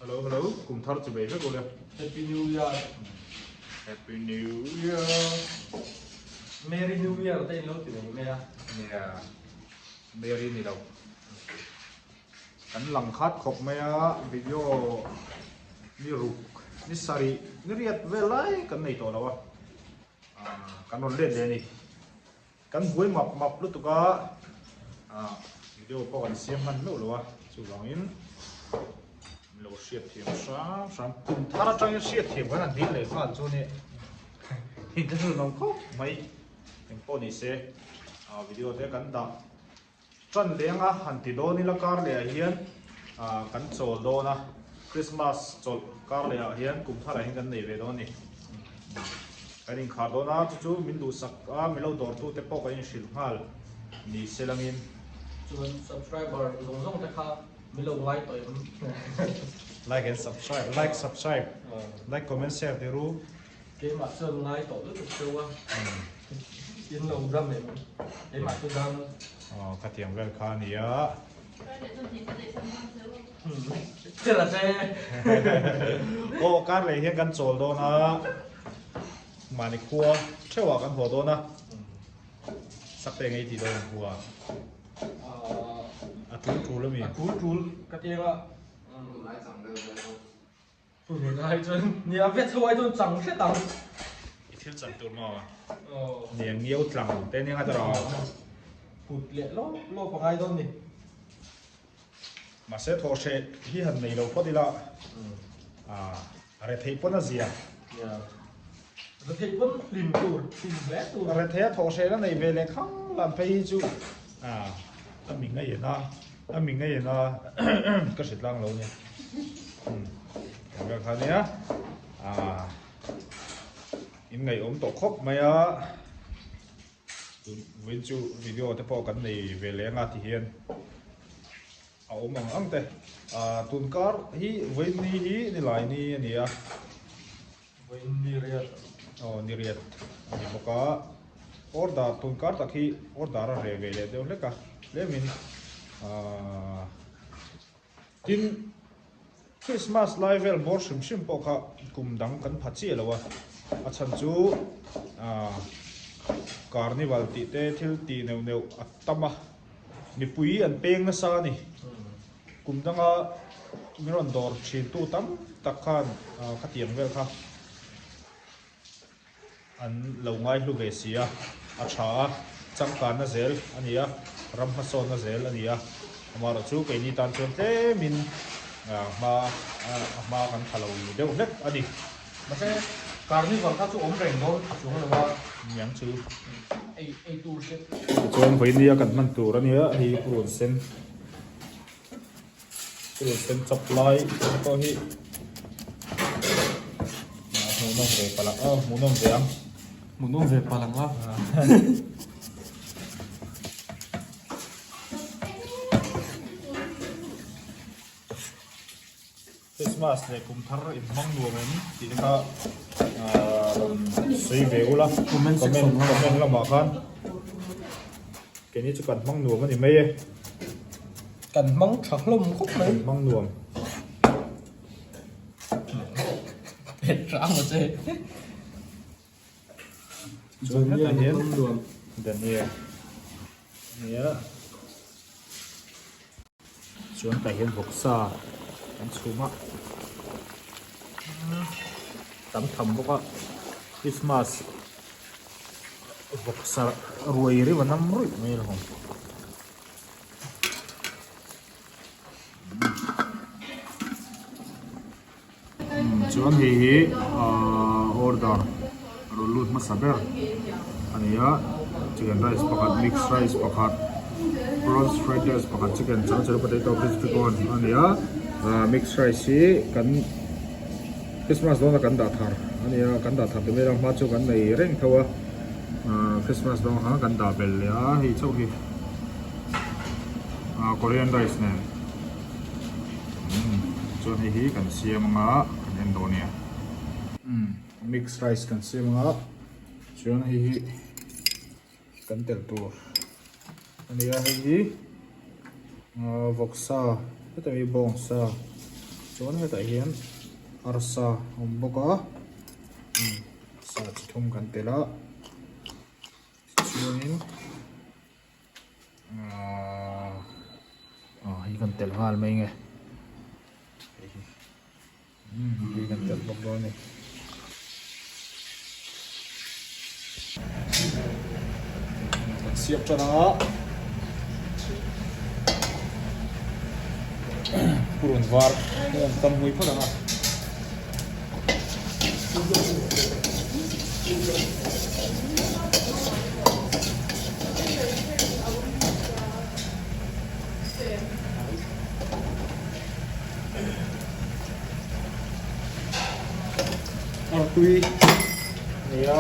Hello hello kum thar chi bei vek ule. Happy New Year. Happy New Year. Merry New Year te in lo ti mai mai a. Nia Merry ni lo. Kan lang khat khawp mai a video ni ruk ni sarih ni riat vel lai kan nei tawh lo a. Kan rawn let leh a ni. Kan buai map map lutuk a, video pawh kan siam hman meuh lo a, chuvangin min lo hriat thiam hram hram. Kum thar atangin hriat thiam kan han dil leh nghal chu nia inthlahrun awm khawp mai engpawh ni se video te kan dah. Tan lenga han ti dawn ila kar leh ah hian kan chawl dawn a, Christmas chawlh kar leh ah hian kum thar ah hian kan nei ve dawn a ni. Kan inkhar dawn a, chu chu min duhsak a, min lo dawr tu te pawh kan inhrilh nghal ni se langin. Chuan subscriber zawng zawng te kha min lo ngai tawh em? Like and subscribe, like subscribe, like comment share ti ru. Keimah chuan ngai tawh lutuk cheu a, in lo dam em? Keimah chu dam. Aw khatiang vel kha a nia. Thil a che. Aw kar leh hian kan chawl dawn a, mahni khua theuhah kan haw dawn a, sakte ngei tih dawn ang khua. A tul tul a mi? A tul tul ka ti anga. Tunlai chuan nia vet ho ai chuan chang hret ang. I thil chan tur maw? Nia ngiau tlang te nia nga tawh. Put leh lawp lawp a ngai dawn ni. Mahse thaw hreh hi han nei lo phawt ila. A re theih pawn a zia. Nia. Re theih pawn hlim tur, hlim hle tur. Re theih a thaw hreh la nei ve leh khang lam phei hi chu a mi ngei en a. A mi ngei ina ka hre tlang lo nia. Kan vel kha nia. Ah. In ngaih awm tawh khawp mai a. Tun vawiin chu video te pawh kan nei ve leh anga ti hian a awm ang ang te. Ah tun kar hi vawiin ni hi nilai ni a ni a. Vawiin ni riat. Aw ni riat a ni bawk a, order tun kar tak hi order a reh ve leh deuh hlek a, tlemin ahh tin Christmas lai vel bawr hrim hrim pawh kha kum dang kan pha chiah lo a, a chhan chu ahh carnival tih te thil tih neuh neuh a tam a, mipui an peng nasa a ni. Kum danga min rawn dawr thintu tam tak khan khatiang vel kha an lo ngaihlu ve si a, a tha a, changkanna zel a ni a, ram hmasawnna zel a ni a, amaherawh chu keini tan chuan tlemin hma a hma kan tha lo deuh hlek a ni. Mahse carnival kha chu awm reng dawn a chuang lo a. Niang chu. Ei ei tur se. Tichuan vawinia kan hman tur a nia hei purun sen. Purun sen chap lai te pawh hi hmuhnawm ve palh ang a hmuhnawm ve ang. Hmuhnawm ve palh ang a. Christmas leh kum thar in hmang nuam em tih te kha rawn sawi ve ula Comment section lamah comment lamah khan keini chu kan hmang nuam a ni mai e. Kan hmang tha hlawm khawp mai. Kan hmang nuam. Pet rang a che. Chuan hetah hian Dania nia. Chuan tah hian vawksa an chhum a, tam tham bawk a, Christmas vawksa ruai riu a nam ruih mai alawm. Chuan hei hi ahh order rawn lut hmasa ber a ni a chicken rice pakhat mix rice pakhat prawns fried rice pakhat chicken changchal potato crispy corn a ni a ahh mix rice hi kan Christmas dawn a kan dah thar a ni a kan dah thar ti mai lo hma chu kan nei reng tho a ahh Christmas dawn khan kan dah belh leh a hei chauh hi ahh Korean rice nen. Chuan hei hi kan siam anga kan en dawn nia. Mix rice kan siam anga chuan hei hi kan telh tur a ni a hei hi vawksa heta mi bawngsa. Chuan hetah hian arsa a awm bawk a sa chi thum kan telh a tichuanin ahh hei kan telh nghal mai nge hei hi hei kan telh bawk dawn a ni. Kan siam tan a purun var hei an tam hmui phawt ang a. Artui nia.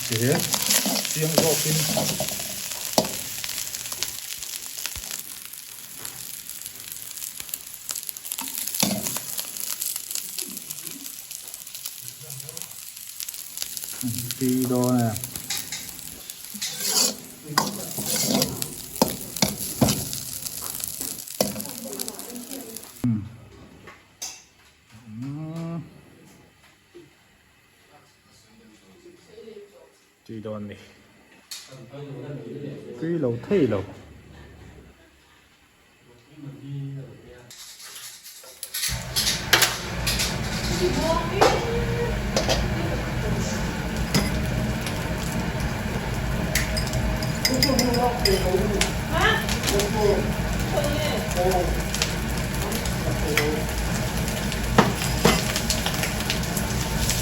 Tihian chiang zawkin Tui dawn e. Tui dawn ni. Tui lo thei lo.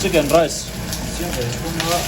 Chicken rice siam ve thung a.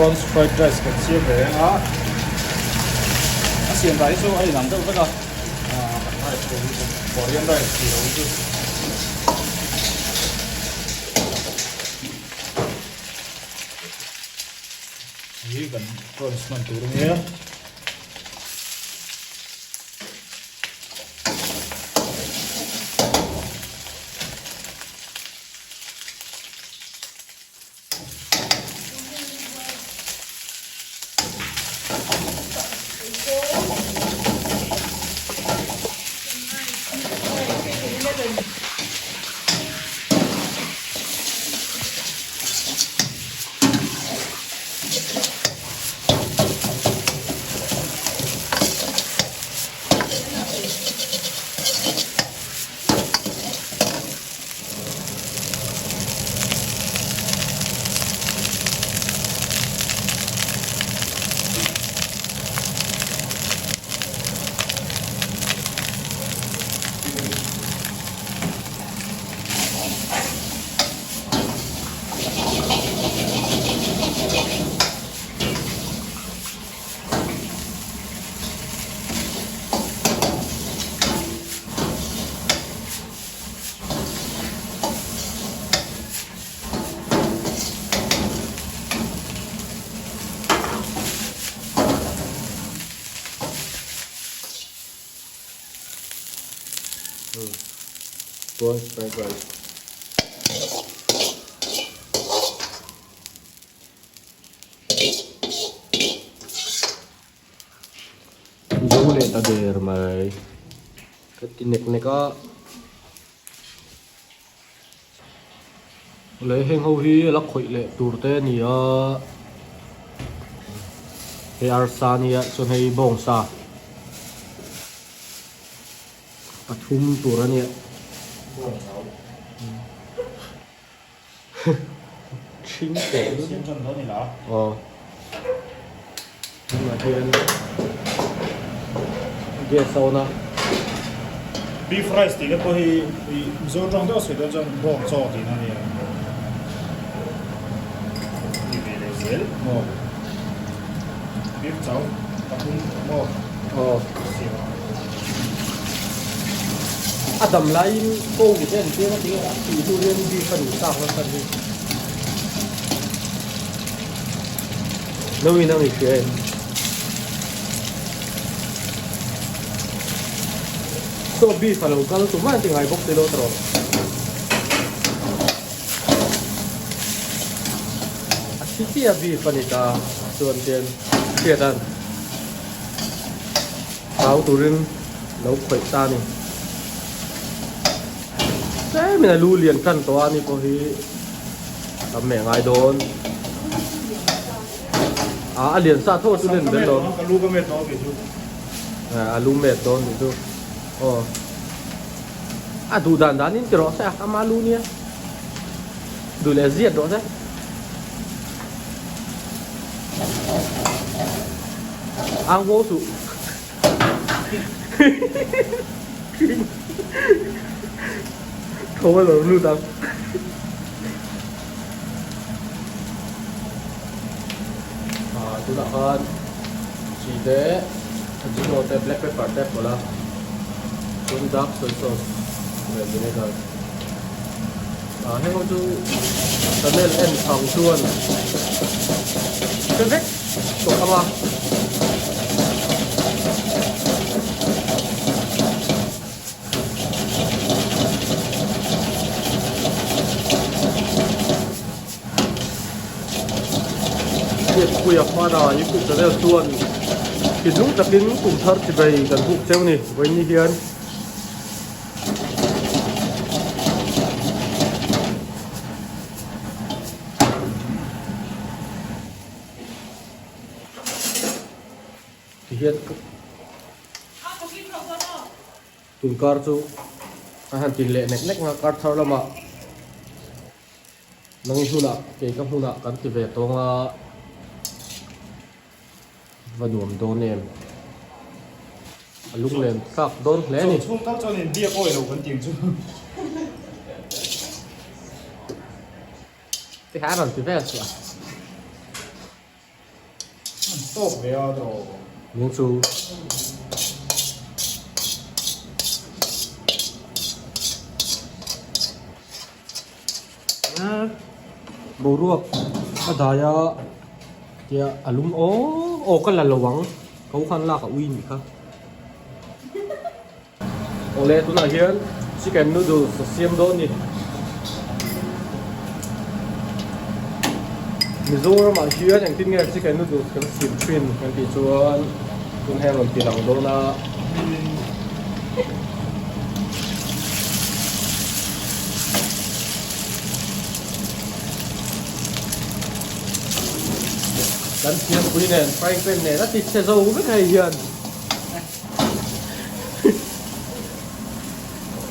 Prawns fried rice kan siam ve reng a, a siam dan hi chu a inang deuh vek a, kan rice ho hi chu Korean rice tih loh hi chu. Hei kan prawns hman tur ania. Prawn fried rice. Zo leh ta der mai. Ka ti nek nek a. Lei heng ho hi a la khawih leh tur te a ni a. Hei arsa a nia chuan hei bawngsa pathum tur a nia. Ṭhing teh aw tunah hian gas a on a. Beef rice tih te pawh hi Mizo tawng deuh a sawi dawn chuan bawng chaw tihna a nia. Ni ve leh zel maw? Beef chau pathum maw? Aw. A dam laiin kawi te an piang a ti a, a tih hnu hian beef a duh chak nasa hi. No in ang i hria em? Saw beef a lo kal tumah an ti ngai bawk si lo tawh. A thi chiah beef a ni ta chuan hian hriat an thau turin lo khawih ta a ni. Tlemin a lu lian tan tawh a ni pawh hi tam meh ngai dawn. A a lian sa tho chu nen bel lo. Ka lu ka met dawn tih chu. A lu met dawn tih chu. Aw. A duh dan dan in ti rawh se a ama lu nia. Duh leh ziat rawh se. Ang ho suh. Tho a lo lut ang. Ah tunah khan chi te ajino te black pepper te pawlh a chuan dark soy sauce leh vinegar ah heng ho chu channel en ang chuan hre vek tawh ang a. Hriatpuia hmana YouTube channel chuan thinlung takin kum thar chibai kan buk cheu ni vawiin hian. Tihian Tun kar chu a han tin leh nek nek nga kar thar lamah nang hmunah kei ka hmunah kan ti ve tawng a va nuam dawn em a lunglen thlak dawn hle a ni. Chhung tal chuan in biak awi lo kan tih ang chu. Ti kha a rawn ti vel suah. tawk ve a tawh. Ning chu. Boruak a dai a tia a lum aw aw ka la lo ang ka u khan lak a ui nih kha. Awle tunah hian chicken noodles a siam dawn ni. Mizoram ah hian engtin nge chicken noodles kan siam thin kan tih chuan tun hian rawn ti lang dawn a. Kan thiampui nen frying pan nen a ti chhe zo vek hei hian.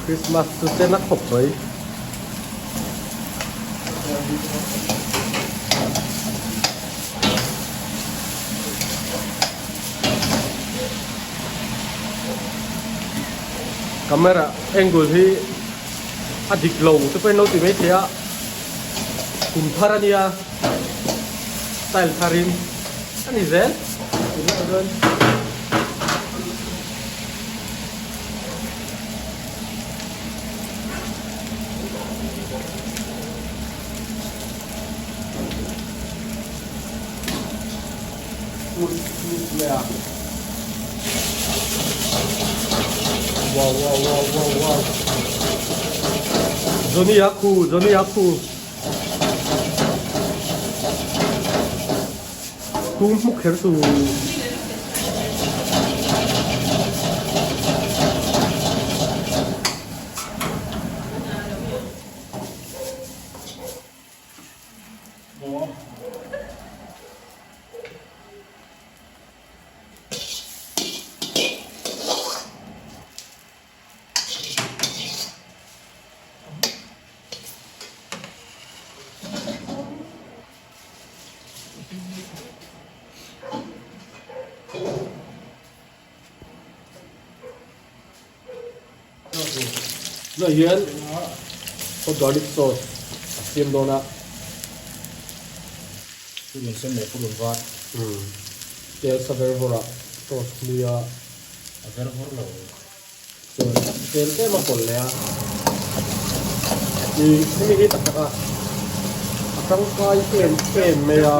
Christmas chu chen a khawp mai. Camera angle hi a dik lo te pawhin lo ti mai thei a kum thar a nia style tharin a ni zel tunah chuan. Wow wow wow wow wow Johnny a khu Johnny a khu Tum hmuk kher su. Tunah hian hot garlic sauce a siam dawn a. Purun sen leh purun var. Tel sa ver vawrah sauce hlui a. A ver vawr lo. Chuan tel tlem a pawlh leh a. Ih hemi hi tak tak a a tangkai em em mai a.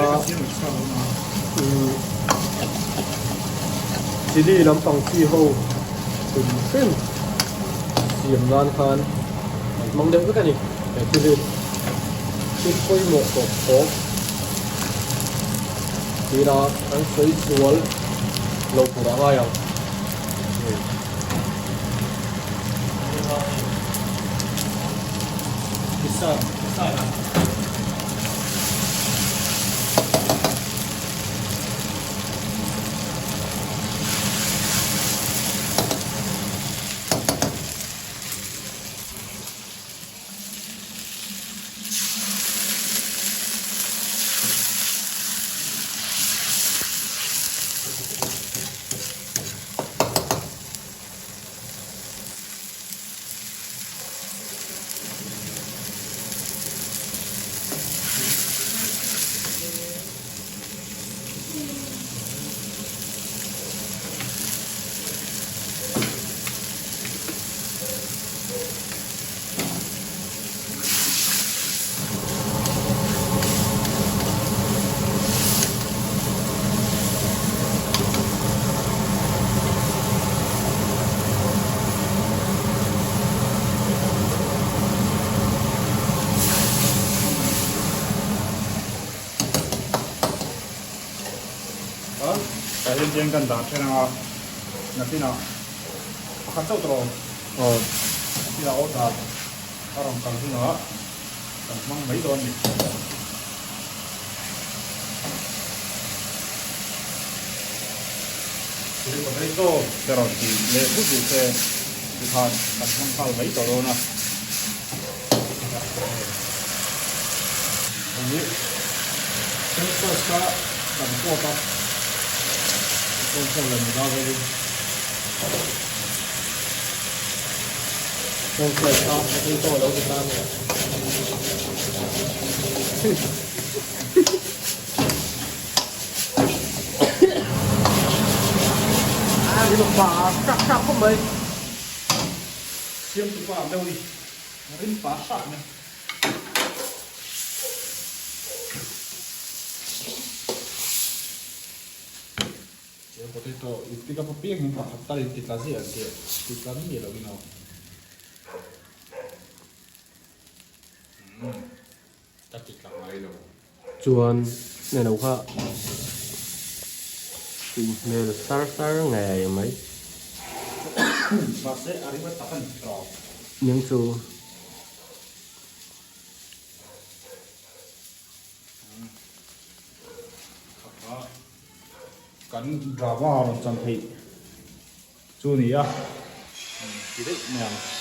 Chilli lampang chi ho hrim hrim siam nan khan an hmang deuh vek a ni he thil hi. Thil pawimawh tawp tawp tira kan sawi sual lo tur a ngai ang. Tah hian cheng kan dah then anga nakinah pakhat chauh tawh nakinah order a rawn kal hunah kan hmang mai dawn a ni. Chilli potato te rawn tih leh vut duh se tikhan kan hmang nghal mai tawh dawn a. Hei soy sauce kha kan pawt a, cornflour leh maida velin. Cornflour kha potato a lo ti ta a nia. Rim a pa hrak hrak khawp mai. Siamtu pa ang deuh a ni. Rim pa hrak mai. He potato i pick up apiang in pakhat tal in ti tla ziah ang tih ti tla mi lo in aw. Umm ka ti tla ngai lo. Chuan neno kha tui hmel sar sar ngei mai. Mahse a ring a tak a ni tawp. Ning chu. Kan drama rawn chan theih chu a ni a, ti daih mai ang.